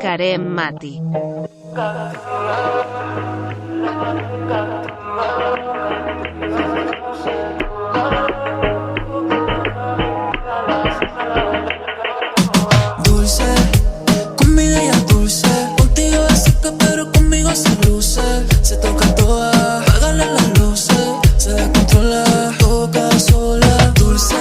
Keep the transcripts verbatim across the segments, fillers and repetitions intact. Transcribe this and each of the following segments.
Karen Mati. Dulce, conmigo ella es dulce. Contigo es seca, pero conmigo se luce. Se toca toda, apágale las luces. Se descontrola, toca sola. Dulce,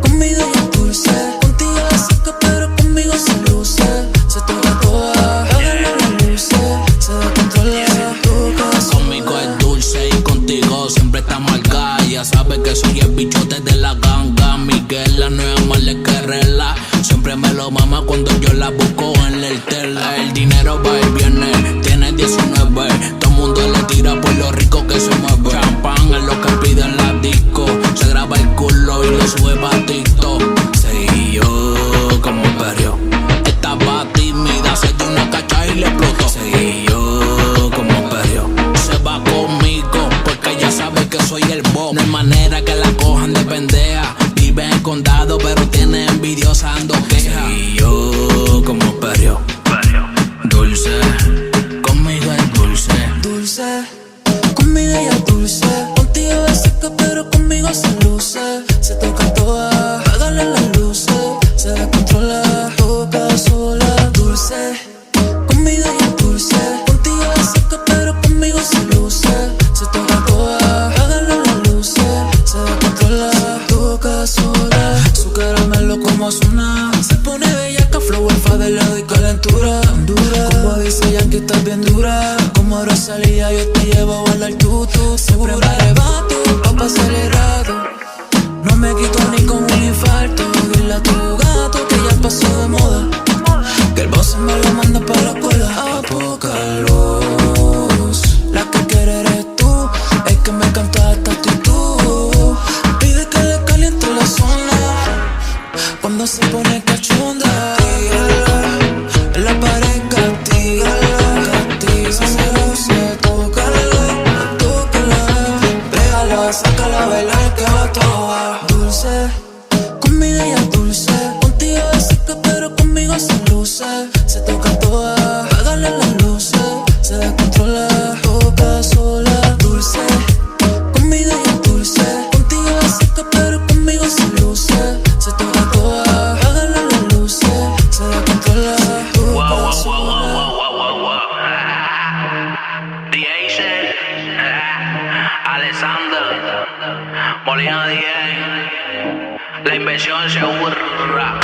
conmigo ella es dulce. Contigo es seca, pero conmigo se luce. Se toca toda, apágale las luces. Se descontrola, toca sola. Conmigo es dulce y contigo siempre está amarga. Ya sabe que soy el bichote de la ganga. Miguel, la nueva mala querela. Siempre me lo mama cuando yo la busco en el tela. El dinero va y viene, tiene diecinueve. Todo el mundo le tira por lo rico que se mueve. Champán es lo que pide en la disco. Se graba el culo y lo sube pa' TikTok. Seguí yo como un perro. Estaba tímida, se dio una cacha y le explotó. Seguí yo como un perro. Se va conmigo porque ella sabe que soy el bo. No hay manera que la cojan de pendeja. Vive en condado, pero tiene envidiosa, ando queja. Seguí yo como un perro. Dulce, conmigo es dulce. Dulce, conmigo ella es dulce. Contigo es seca, pero conmigo se luce. Se toca toda, apágale las luces. Se descontrola, toca sola. Dulce, conmigo ella es dulce. Contigo es seca, pero conmigo se luce. Se toca toda, apágale las luces. Se descontrola, toca sola. Su caramelo como Ozuna. Se pone bellaca, flow, el fa de lado y calentura. Dura, como dice Yankee, estás bien dura. Como Rosalía, yo te llevo a bailar tutu. Siempre me arrebato, pa' pa' acelerado. No me quito ni con un infarto. Dile a tu gato que ya pasó de moda. Que el boss me lo manda pa' la escuela. A poca luz, la que quiere eres tú. Es que me encanta esta actitud. Pide que le caliente la zona. Cuando se pone cachonda, la pared castiga, castiga. Se seduce, tócala, tócala. Pégala, sácala a bailar que va a toa. Dulce, conmigo ella es dulce. Contigo es seca, pero conmigo se luce. Se toca toda, apágale las luces. Se descontrola, toca sola. Dulce, conmigo ella es dulce. Contigo es seca, pero conmigo se luce. Se toca toda, apágale las luces. Se descontrola, toca sola. D J, Alexander, Molina D J, la inversión segura.